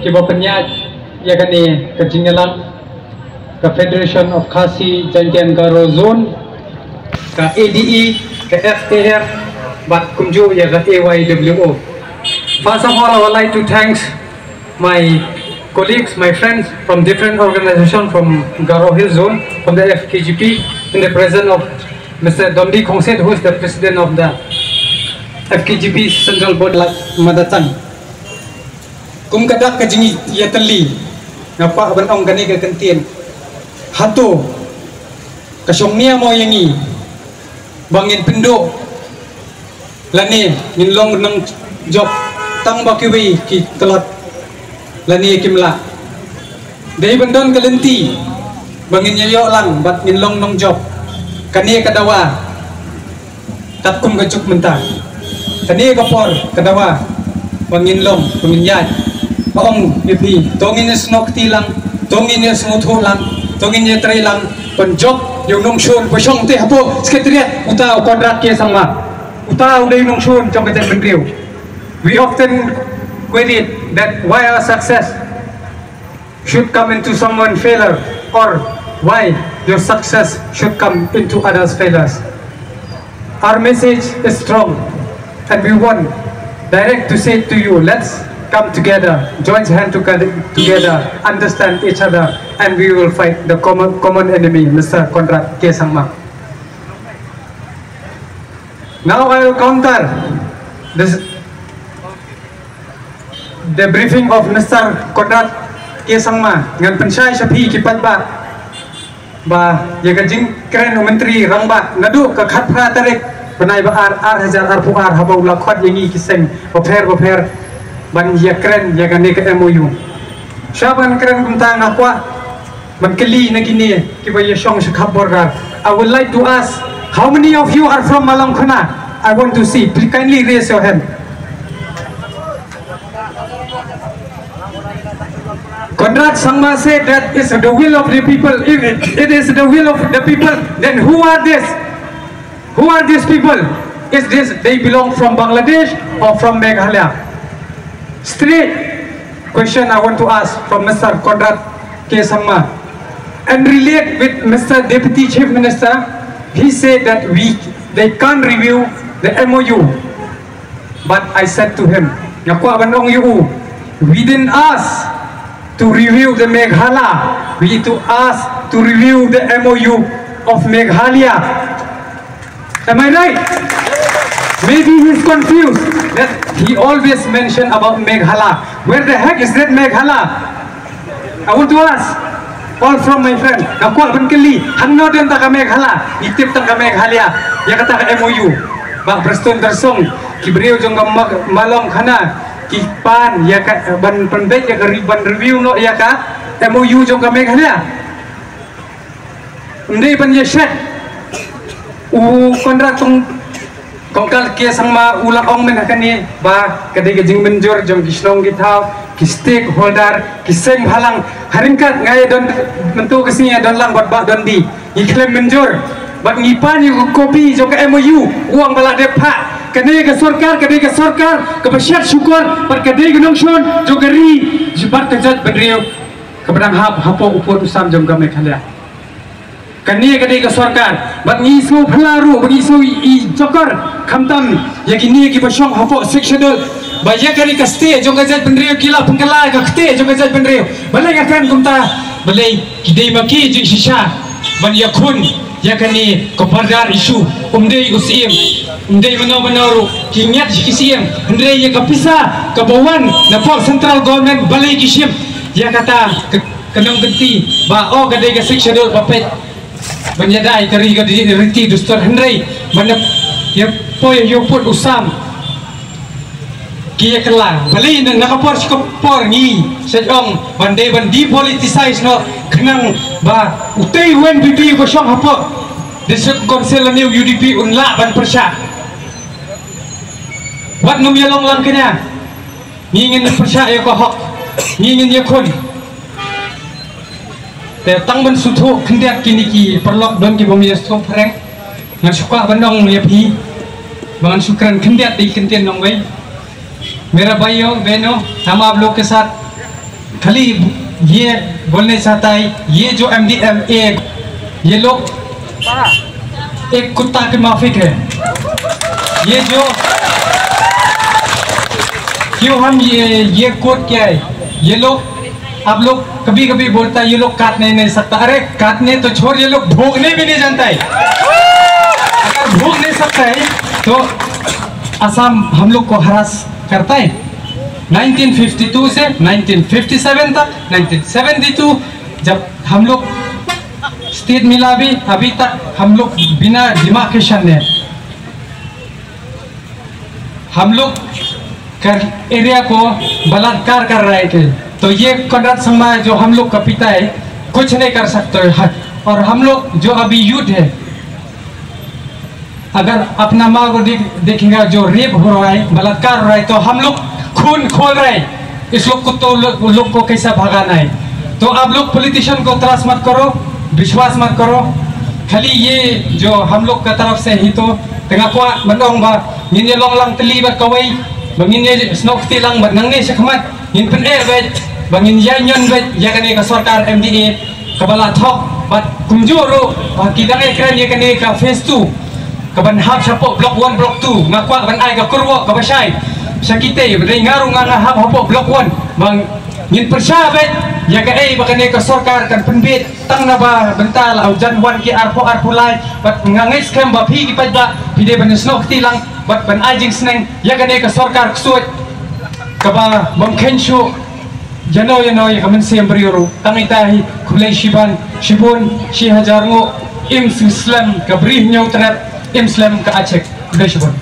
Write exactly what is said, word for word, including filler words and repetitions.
Kiba pynïaid ïa kane ka jingïalang ka Federation of Khasi Jaintia and Garo Zone, ka A D E, ka F A F, bad kumjuh ïa ka A Y W O. First of all, I would like to thanks my colleagues, my friends from different organizations from Garo Hill Zone, from the F K G P, in the presence of Mister Dondi Khongset, who is the president of the F K G P Central Board. Lak madatang. Kum ka dak ka jingïatylli, nga kwah ban ong kane ka kyntien. Hato ka shong nia mo ïa ngi ba ngin pynduh lane ngin long nongjop tang ba kiwei ki tlot lane kim lah? Dei ban don ka lynti ba ngin ïa ïoh lang bad ngin long nongjop. Kane ka dawa katkum ka juk mynta. Kane ka por ka dawa ba ngin long, ba ngin ïaid. Ba ong ïa phi, to ngin ïa snoh kti lang, to ngin ïa sngewthuh lang, to ngin ïa trei lang ban jop ïa u nongshun ba shong te hapoh Secretariat, uta u Conrad K Sangma. Uta u dei u nongshun jong ka jaitbynriew. We often query that why our success should come into someone failure, or why your success should come into others failures. Our message is strong, and we want direct to say to you, let's come together, join hand together, together, understand each other, and we will fight the common, common enemy, Mister Conrad K Sangma. Now I will counter this, the briefing of Mister Conrad K Sangma. Ngan pynshai sha phi ki paidbah ba ïa ka jingkren u Myntri Rangbah naduh ka khatphra tarik bnai ba ar, ar hajar arphew ar, haba u la khot ïa ngi ki seng bapher bapher ban ïa kren ïa kane ka M O U. Sha ban kren kumta nga kwah ban kylli na kine kiba ïa shong sha khap border. I would like to ask, how many of you are from Malong Khana? I want to see. Please kindly raise your hand. Conrad Sangma said that it's the will of the people. If it, it is the will of the people, then who are this? Who are these people? Is this they belong from Bangladesh or from Meghalaya? Straight question I want to ask from Mister Conrad K Sangma and relate with Mister Deputy Chief Minister. He said that we, they can't review the M O U. But I said to him, nga kwah ban ong ïa u, we didn't ask to review the Meghalaya. We to ask to review the M O U of Meghalaya. Am I right? Maybe he's confused that he always mentioned about Meghalaya. Where the heck is that Meghalaya? I want to ask all from my friend. Nga kwah ban kylli, hangno don ta ka Meghalaya? Ngi tip tang ka Meghalaya. Ïa kata ka M O U. Bah Prestone Tynsong, ki briew jong ka Ma-, Malong Khana ki pan ïa ka, ban pynbeit ïa ka re-, ban review noh ïa ka M O U jong ka Meghalaya. Ym dei ban ïa shet. U Conrad Tong, Conrad K Sangma u la ong mynta kane ba ka dei ka jingmynjur jong ki shnong ki thaw, ki stakeholder, ki seng bhalang. Ha ryngkat nga ïa don mynta ka sngi ïa don lang bad Bah Dondi. Ngi khlem mynjur bad ngi pan ïa ka kopi jong ka M O U, u ong ba la dep phah. Kane ka sorkar, ka dei ka sorkar kaba shet shukor bad ka dei ka nongshun jong ka ri bad ka jaitbynriew kaba dang hap hapoh u pud u sam jong ka Meghalaya. Kane ka dei ka sorkar bad ngi sngewphylla ruh ba ngi sngew i, i jokor khamtam ïa kine kiba shong hapoh Sixth Schedule ba ïa kane ka kti jong ka jaitbynriew ki la pynkylla ka kti jong ka jaitbynriew. Balei nga kren kumta? Balei ki dei ma ki jingshisha ban ïakhun ïa kane ka border issue. Ym dei u Syiem, ym dei mano mano ruh ki ngiat ki Syiem, hynrei ïa ka pisa kaba wan napoh central government balei ki shim ïa kata ka, ka nongkynti ba o ka dei ka Sixth Schedule ba peit ban ïada ïa ka ri ka riti dustur, hynrei ban ïa poi ïa u pud u sam ki ïa kylla. Balei na, na ka por sha ka por ngi sa ong ban dei ban depoliticize noh khnang ba utei u N P P uba shong hapoh District Council lane u U D P un lah ban pyrshah. Wat nym ïa long lang kane. Ngi ngin pyrshah ïa ka hok. Ngi ngin ïakhun. Te tang ban sngewthuh khyndiat kine ki paralok don kiba ym ïa sngewthuh phareng. Ngan shu kwah ban ong ïa phi ba ngan shu kren khyndiat da ki kyntien nongwei. मेरा भाइयों बहनों, हम आप लोग के साथ खाली ये बोलने चाहता है, ये जो एमडीएमए, ये लोग एक कुत्ता के माफिक है। ये जो, क्यों हम ये ये कोट क्या है, ये लोग, आप लोग कभी कभी बोलता है ये लोग काटने नहीं सकता। अरे, काटने तो छोड़, ये लोग भोंकने भी नहीं जानता है। अगर भोंक नहीं सकता है तो असम हम लोग को हरास करता है। नाइनटीन फिफ्टी टू से नाइनटीन फिफ्टी सेवन तक, नाइनटीन सेवेंटी टू जब हम लोग स्टेट मिला भी, अभी तक हम लोग बिना डिमार्केशन है। हम लोग कर एरिया को बलात्कार कर रहे थे, तो ये कॉनराड संगमा जो हम लोग का पिता है, कुछ नहीं कर सकते हैं। और हम लोग जो अभी यूथ है, अगर अपना माँ को देख, देखेगा जो रेप हो रहा है, बलात्कार हो रहा है, तो हम लोग खून खोल रहे हैं। इस लोग को तो लो, लोग को कैसा भगाना है। तो आप लोग पॉलिटिशियन को त्रास मत करो, विश्वास मत करो। खाली ये जो हम लोग का तरफ से ही तो, tengah kwah ban ong ba ngin ïa long lang tylli bad kawei, ba ngin ïa snoh kti lang bad nangne shakhmat ngin pyneh bad ba ngin ïa ñion bad ïa kane ka sorkar MDA kaba la thok bad kumjuh ruh ba ki dang ïa kren ïa kane ka phase two kaban hap shapoh block one block two. Nga kwah ban ai ka kyrwoh kaba shai sha kita, ba dei nga ruh nga nga hap hapoh block one, ba ngin pyrshah bad ïa kaei ba kane ka sorkar kan pynbit tang na ba bynta la u jan wan ki arphew arphew lai. Bad nga ngeit skhem ba phi ki paidbah phi dei ban snoh kti lang bad ban ai jingsneng ïa kane ka sorkar ksuid kaba bym kheiñ shuh ïano ïano ïa ka mynsiem briew ruh. Tang ita hi, khublei shibun, shibun, shi hajar nguh. Im slem ka Bri Hynñiewtrep, im slem ka Achik. Khublei shibun.